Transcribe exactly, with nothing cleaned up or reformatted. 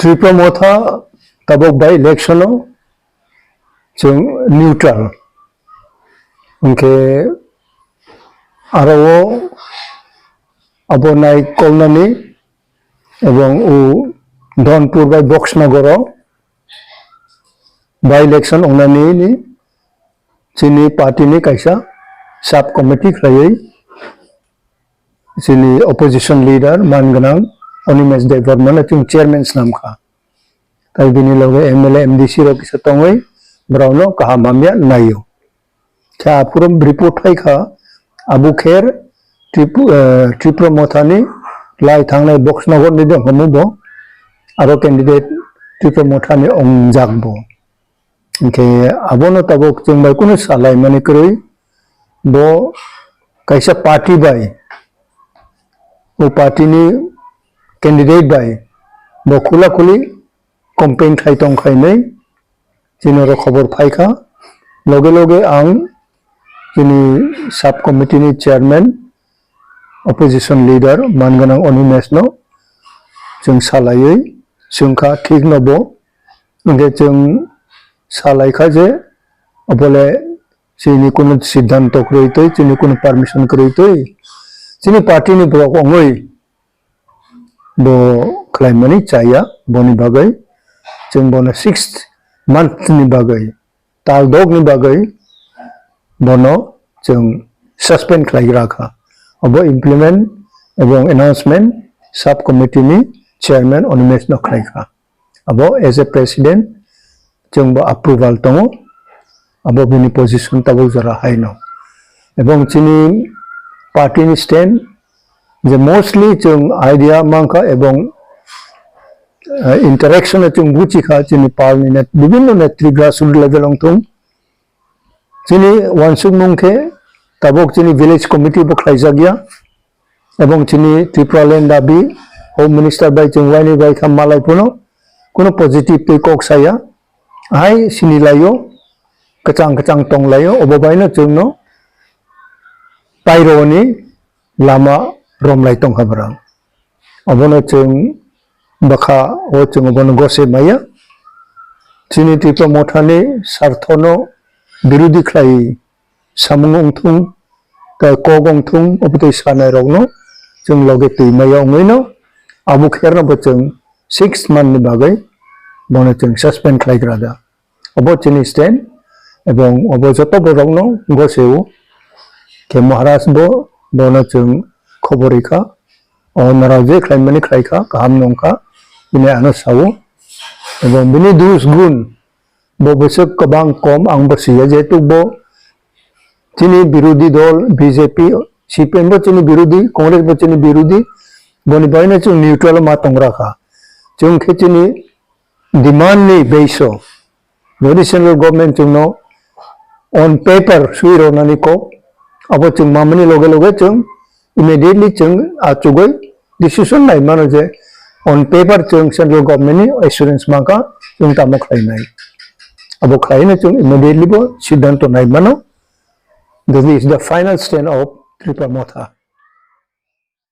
Tipra Motha tabok by election o chwng neutral. Hwnkhe aro o abo nai kolnani ebong o Dhonpur bai Boxnagar o by election ongnani ni chini party ni kaisa sub committee khlaiwi chini opposition leader man gwnang Animesh Debbarma no chwng chairman swnam kha. Tai bini loge M L A, M D C rok kisa tongwi borokno kaham hamya naio. Khe aphuru report phai kha, Abu Kher Trip-, eh, Tipra Mothani lai thangnai Boxnagar ni dongkhamu bo, aro candidate Tipra Mothani ongjak bo. Hwnkhe abono tabok chwng bai kunu salaimani kwrwi, bo kaisa party bai, o party ni candidate bai bo khula khuli campaign khai tong kha hinwi chini oro khobor phai kha. Loge loge ang chini sub committee ni chairman, opposition leader man gwnang Animesh no chwng salaiwi swng kha, thik no bo. Hwnkhe chwng salai kha je obole chini kunu siddhanto kwrwi twi, chini kunu permission kwrwi twi, chini party ni borok wngwi bo khlaimani chaya, boni bagwi chwng bono sixth month ni bagwi, tal dok ni bagwi bono chwng suspend khlai gra kha. Abo implement ebong announcement sub committee ni chairman Animesh no khlai kha. Abo as a president chwng bo approval tongo, abo bini position tabuk jora haino. Ebong chini party ni stand je mostly chwng idea mankha ebong, eh, interaction o chwng buchikha chini pal ni net-, bibinno netri grassroots level ongthung. Chini wansukmung khe tabuk chini village committee bo khlaijak ya. Ebong chini Tipraland dabi Home Minister bai chwng waini bai kha malai phano kuno positive twi kok saya. Hai sini laio, kwchang kwchang tong laio, obo baino chwngno paironi lama romlai tongkha bwrang. Obono chwng bwkha o chwng obono gose maya. Chini Tipra Mothani sarthono birodi khlai samung wngthung, tei kok wngthung, obotwi sanairokno chwng loge twi maya wngwino Abu Kherno bo chwng six month ni bagwi bono chwng suspend khlai gra da. Obo chini stand, ebong obo joto borokno goseo khe Maharaj bo bono chwng khobor rikha, o naraje khlaimani khlaikha, kaham nongkha, bini ano sao, ebong bini dus gun bo bwswk kwbang kom ang bo siya, jehetu bo chini birodhi dol B J P, C P M bo chini birodhi, Congress bo chini birodhi, boni bagwino chwng neutral ma tongra kha. Chwng khe chini demand ni base o, jodi central government chwngno on paper swi rwnani kok, abo chwng mamani loge loge chwng immediately chwng achugwi decision nai mano je on paper chwng central government ni assurance mankha chwng tamo khlainai. Abo khlaino chwng immediately bo siddhanto nai mano. This is the final stand of Tipra Motha.